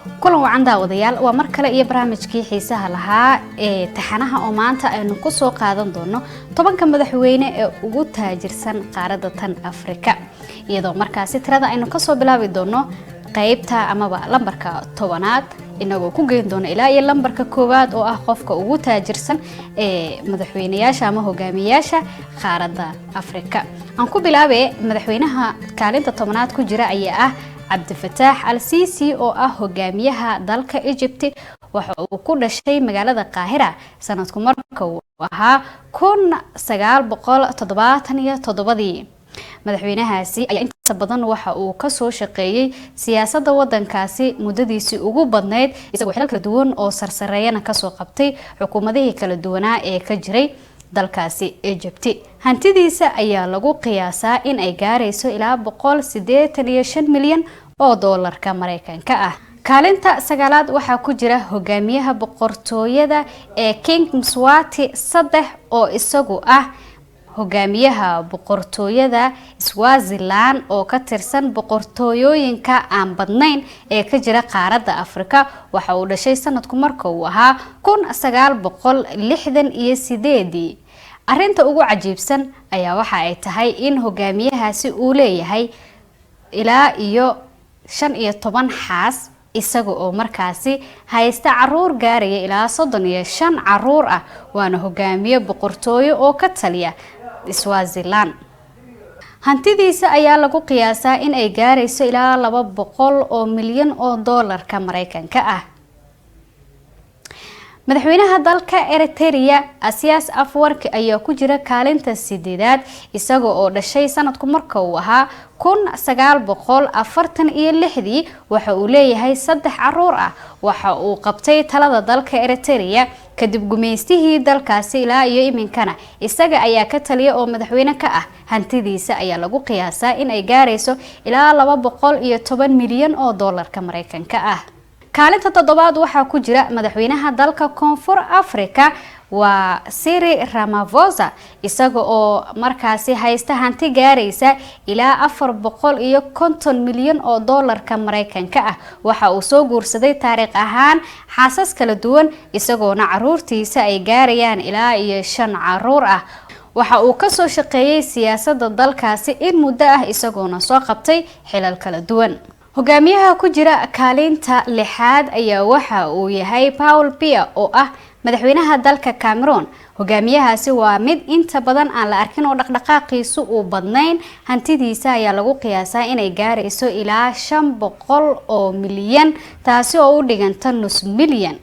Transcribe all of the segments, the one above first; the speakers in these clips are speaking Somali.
Kulan wacan, daawadayaal. Waa mar kale iyo barnaamijkii xiisaha lahaa ee taxanaha oo maanta aynu kusoo qaadan doono 10-ka madaxweyne ee ugu taajirsan qaaradda tan Afrika, iyadoo markaasi tirada aynu kasoo bilaabi doono qeybta amaba lambarka 10aad, inagoo ku geyn doono ilaa iyo lambarka koowaad oo ah qofka ugu taajirsan ee madaxweyneyaasha ama hogaamiyeyaasha qaaradda Afrika. Aan ku bilaabe, madaxweynaha kaalinta 10aad ku jira ayaa ah Cabdifataax Al Sisi oo ah hogaamiyaha dalka Egypt. Waxa uu ku dhashay magaalada Qaahira sanadku marka uu ahaa 1977-dii. Madaxweynahaasi ayaa inta badan waxa uu kasoo shaqeeyey siyaasadda wadankaasi muddadiisii ugu badnayd, isagoo xilal kala duwan oo sarsareeyana kasoo qabtay xukuumadihii kala duwanaa ee ka jiray dalkaasi Egypt. Hantidiisa ayaa lagu qiyaasaa in ay gaarayso ilaa 185 milyan oo doolarka Mareykanka ah. Kaalinta sagaalaad waxaa ku jira hogaamiyaha boqortooyada ee King Mswati 3 oo isagu ah hogaamiyaha boqortooyada Swaziland oo ka tirsan boqortooyooyinka aan badnayn ee ka jira qaaradda Afrika. Waxa uu dhashay sanadku marka uu ahaa 1968-dii. Arinta ugu cajiibsan ayaa waxa ay tahay in hogaamiyahaasi uu leeyahay ilaa iyo 15 xaas, isaga oo markaasi haysta caruur gaaraya ilaa 35 caruur ah, waana hogaamiye boqortooyo oo ka taliya Swaziland. Hantidiisa ayaa lagu qiyaasaa in ay gaarayso ilaa 200 oo milyan oo doolarka Mareykanka ah. Madaxweynaha dalka Eritrea, Asias Afwarki, ayaa ku jira kaalinta sideedaad, isaga oo dhashay sanadku marka uu ahaa 1946-dii. Waxa uu leeyahay saddex caruur ah. Waxa uu qabtay talada dalka Eritrea kadib gumaystihii dalkaasi, ilaa iyo iminkana isaga ayaa ka taliya oo madaxweyne ka ah. Hantidiisa ayaa lagu qiyaasaa in ay gaarayso ilaa 210 milyan oo doolarka Mareykanka ah. Kaalinta toddobaad waxaa ku jira madaxweynaha dalka Koonfur Africa, waa Cyril Ramaphosa, isaga oo markaasi haysta hanti gaaraysa ilaa 450 milyan oo doolarka Mareykanka ah. Waxa uu soo guursaday taariikh ahaan xaasas kala duwan, isagoona caruurtiisa ay gaarayaan ilaa iyo shan caruur ah. Waxa uu kasoo shaqeeyay siyaasadda dalkaasi in muddo ah, isagoona soo qabtay xilal kala duwan. Hogaamiyaha ku jira kaalinta lixaad ayaa waxa uu yahay Paul Biya oo ah madaxweynaha dalka Cameroon. Hogaamiyahaasi waa mid inta badan aan la arkin oo dhaqdhaqaaqiisu uu badnayn. Hantidiisa ayaa lagu qiyaasaa inay gaarayso ilaa 500 oo milyan, taasi oo u dhiganta nus milyan.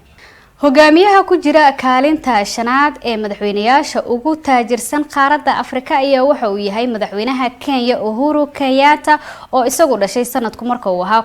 Hogaamiyaha ku jira kaalinta shanaad ee madaxweyneyaasha ugu taajirsan qaaradda Afrika ayaa waxa uu yahay madaxweynaha Kenya, Uhuru Kenyatta, oo isagu dhashay sanadku marka uu ahaa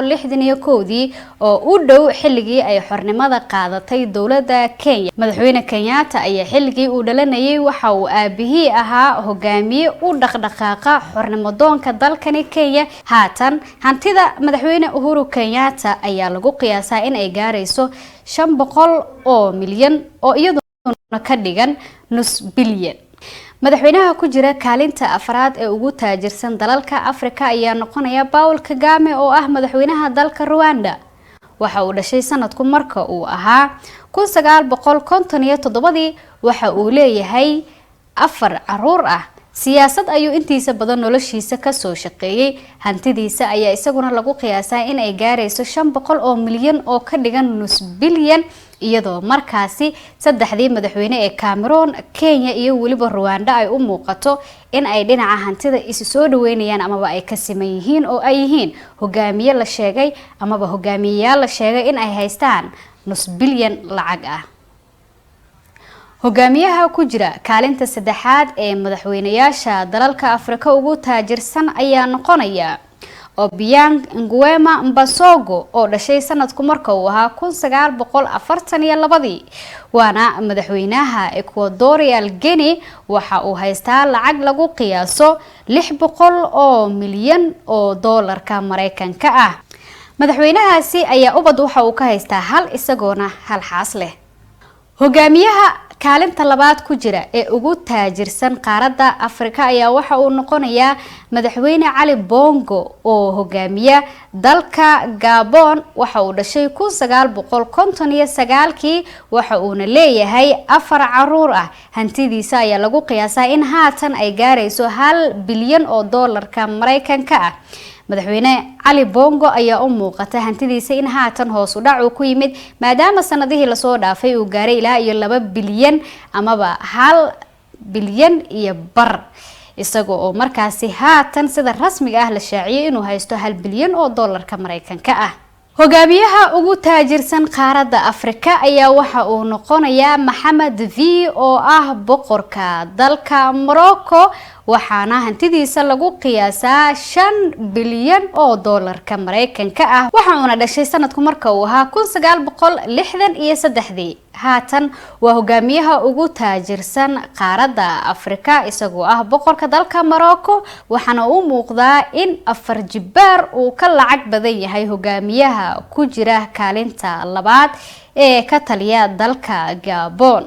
1961-dii, oo u dhow xilligii ay xornimada qaadatay dowladda Kenya. Madaxweyne Kenyatta ayaa xilligii uu dhalanayay waxa uu aabihii ahaa hogaamiye u dhaqdhaqaaqa xornimodoonka dalkani Kenya. Haatan hantida madaxweyne Uhuru Kenyatta ayaa lagu qiyaasaa in ay gaarayso 500 oo milyan, oo iyaduna ka dhigan nus bilyan. Madaxweynaha ku jira kaalinta afraad ee ugu taajirsan dalalka Afrika ayaa noqonaya Paul Kagame oo ah madaxweynaha dalka Rwanda. Waxa uu dhashay sanadku marka uu ahaa 1957-dii. Waxa uu leeyahay afar caruur ah. Siyaasad ayuu intiisa badan noloshiisa kasoo shaqeeyey. Hantidiisa ayaa isaguna lagu qiyaasaa in ay gaarayso 500 oo milyan, oo ka dhigan nus bilyan, iyadoo markaasi saddexdii madaxweyne ee Cameroon, Kenya iyo weliba Ruwanda ay u muuqato in ay dhinaca hantida isu soo dhaweynayaan amaba ay ka siman yihiin, oo ay yihiin hogaamiye la sheegay amaba hogaamiyeyaal la sheegay in ay haystaan nus bilyan lacag ah. Hogaamiyaha ku jira kaalinta saddexaad ee madaxweyneyaasha dalalka Afrika ugu taajirsan ayaa noqonaya Obiang Nguema Mbasogo oo dhashay sanadku marka uu ahaa 1942, waana madaxweynaha Equatorial Guinea. Waxa uu haystaa lacag lagu qiyaaso 600 oo milyan oo doolarka Mareykanka ah. Madaxweynahaasi ayaa ubad waxa uu ka haystaa hal, isagoona hal xaas leh. Hogaamiyaha Kaalinta labaad ku jira ee ugu taajirsan qaaradda Afrika ayaa waxa uu noqonayaa Madaxweyne Cali Bongo oo hogaamiya dalka Gabon. Waxa uu dhashay 1959-kii, waxa uuna leeyahay afar caruur ah. Hantidiisa ayaa lagu qiyaasaa in haatan ay gaarayso 1 bilyan oo doolarka Maraykanka ah. Madaxweyne Cali Bongo ayaa u muuqata hantidiisa in haatan hoos u dhac uu ku yimid, maadaama sanadihii lasoo dhaafay uu gaaray ilaa iyo 2 bilyan amaba 1.5 bilyan, isaga oo markaasi haatan sida rasmiga ah la shaaciyay inuu haysto 1 bilyan oo doolarka Maraykanka ah. Hogaamiyaha ugu taajirsan qaaradda Afrika ayaa waxa uu noqonayaa Maxamed V oo ah boqorka dalka Morocco, waxaana hantidiisa lagu qiyaasaa 5 bilyan oo doolarka Maraykanka ah. Waxa uuna dhashay sanadku marka uu ahaa 1963-dii. Haatan waa hogaamiyaha ugu taajirsan qaaradda Afrika, isagoo ah boqorka dalka Morocco, waxaana u muuqdaa in afar jibaar uu ka lacag badan yahay hogaamiyaha ku jira kaalinta labaad ee ka taliya dalka Gabon.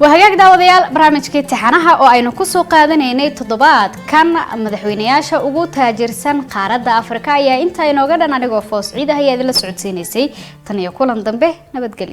Waa hagaag daawadayaal, barnaamijkii tixanaha oo aynu kusoo qaadanaynay toddobaadkan madaxweynayaasha ugu taajirsan qaaradda Afrika ayaa intaa inooga dhan. Anigoo Foos Ciid ah ayaa idinla socodsiinaysay. Tan iyo kulan dambe, nabadgelyo.